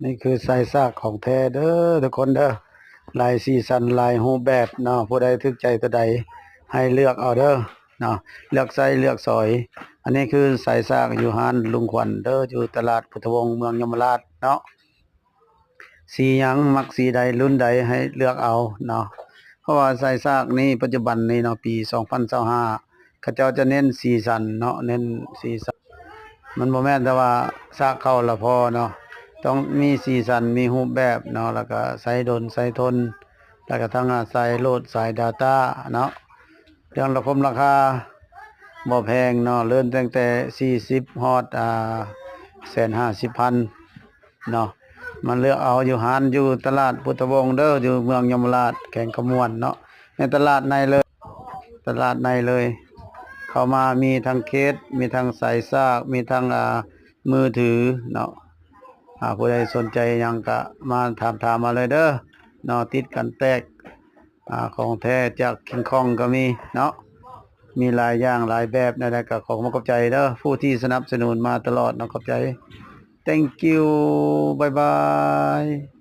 ນີ້ຄືສາຍສາກຂອງແທ້ເດີທຸກຄົນເດີ ຫຼາຍສີສັນຫຼາຍຮູບແບບເນາະ ຜູ້ໃດຖືກໃຈຕົວໃດໃຫ້ເລືອກເອົາເດີເນາະ ເລືອກໃຊ້ເລືອກສອຍ. ອັນນີ້ຄືສາຍສາກຢູ່ຮ້ານລຸງຂວັນເດີ ຢູ່ຕະຫຼາດພຸດທະວົງ ເມືອງຍົມມະລາດເນາະ. ສີຫຍັງ ມັກສີໃດ ລຸ້ນໃດ ໃຫ້ເລືອກເອົາເນາະ ເພາະວ່າສາຍສາກນີ້ປັດຈຸບັນນີ້ເນາະ ປີສອງພັນຊາວຫ້າ ເຂົາເຈົ້າຈະເນັ້ນສີສັນເນາະ ເນັ້ນສີສັນ ມັນບໍ່ແມ່ນແຕ່ວ່າສາກເຂົ້າລະພໍເນາະ ຕ້ອງມີສີສັນ ມີຮູບແບບເນາະ ແລ້ວກະໃຊ້ດົນໃຊ້ທົນ ແລ້ວກະທັງສາຍໂຫຼດສາຍດາຕ້າເນາະ. ເລື່ອງລາຄາ ລາຄາບໍ່ແພງເນາະ ເລີ່ມຕັ້ງແຕ່ສີ່ສິບຮອດ ອ່າ ແສນຫ້າສິບພັນເນາະ ມາເລືອກເອົາຢູ່ຮ້ານ ຢູ່ຕະຫຼາດພຸດທະວົງເດີ ຢູ່ເມືອງຍົມມະລາດ ແຂວງຄຳມ່ວນເນາະ ໃນຕະຫຼາດໃນເລີຍ ຕະຫຼາດໃນເລີຍ ເຂົ້າມາມີທັງເຄສ ມີທັງສາຍສາກ ມີທັງ ອ່າ ມືຖືເນາະ. ອ່າ ຜູ້ໃດສົນໃຈຫຍັງກະມາຖາມ ຖາມມາເລີຍເດີເນາະ ຕິດກັນແຕກ ອ່າ ຂອງແທ້ຈາກຄິງຄອງກໍມີເນາະ ມີຫຼາຍຢ່າງຫຼາຍແບບ ແນວໃດກໍຂໍຂອບໃຈເດີ ຜູ້ທີ່ສະໜັບສະໜູນມາຕະຫຼອດເນາະ ຂອບໃຈ thank you bye bye.